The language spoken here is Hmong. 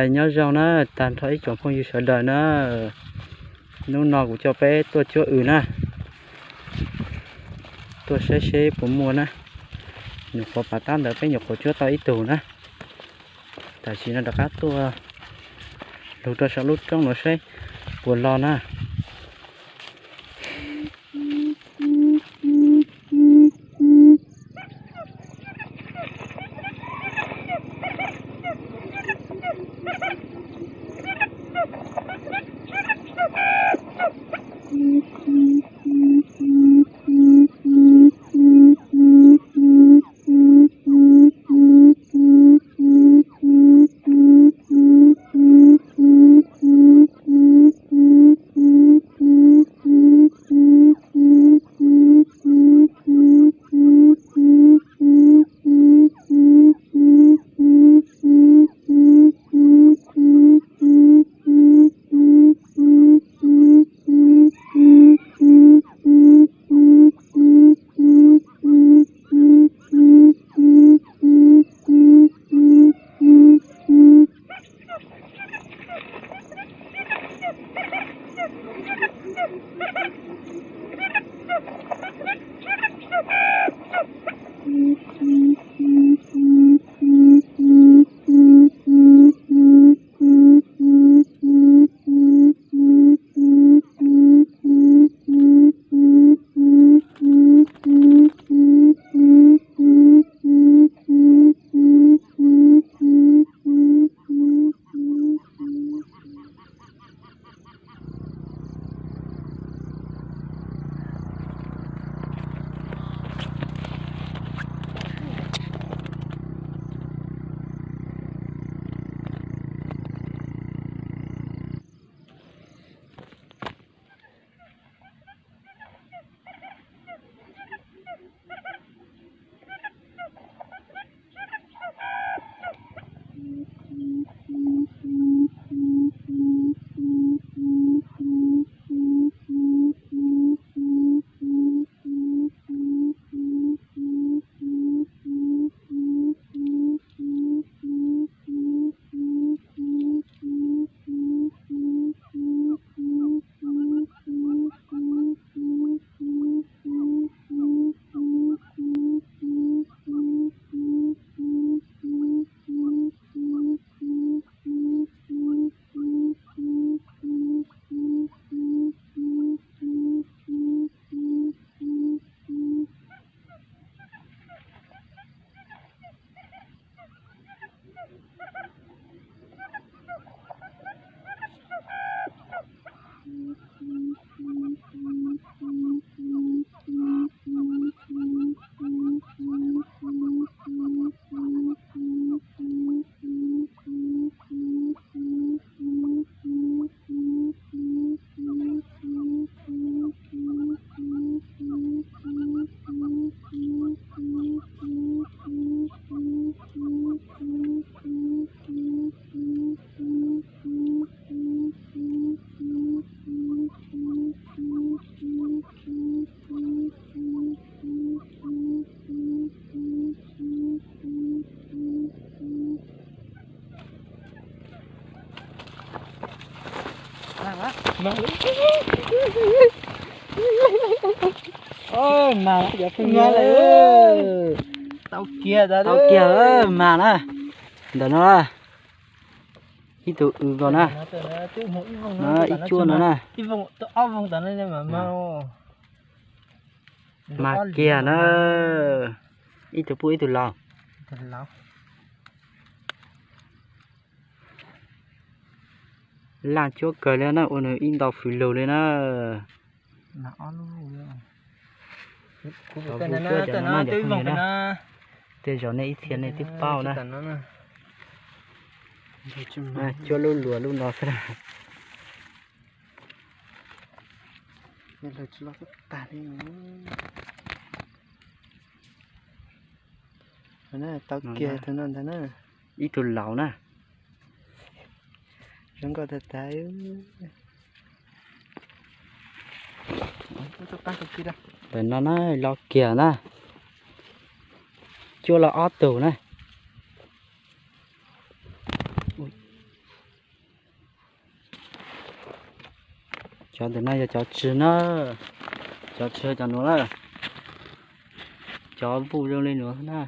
Nyob zoo na, tag nrho ib tsoom phooj ywg sawv daws na. Hnub no kuv coj peb tuaj cuab w na, tuaj saib seb puas muaj na. Nyuam qhuav pav tab ntawd peb nyuam qhuav cuab tau ib tug na. Tam sim no rov qab tuaj lug rau saum lub roob no saib puas los na. Tau kiag, tau kiag mas na. Ntawm no ib tug w nkaus na. Ib cuab no na. Mas kiag na. Ib tug pub ib tug laus. Laj cuab kawg li na, ua nws ib ntau fws lug li na. Tau pub cuab cov no na cov phooj ywg na. Tej zaum nej ib txhia nej twb paub na. Cuab lub luas lub no xwb na. Tau kiag tus no ntag na. Ib tug laus na. Zoo nkauj tag tag. Ntawm no na, los kiag na. cuab lawm ob tug na. Cov ntawm no yog cov tsw na, cov tsw cov nuav na, cov vuj zoo li nuav na.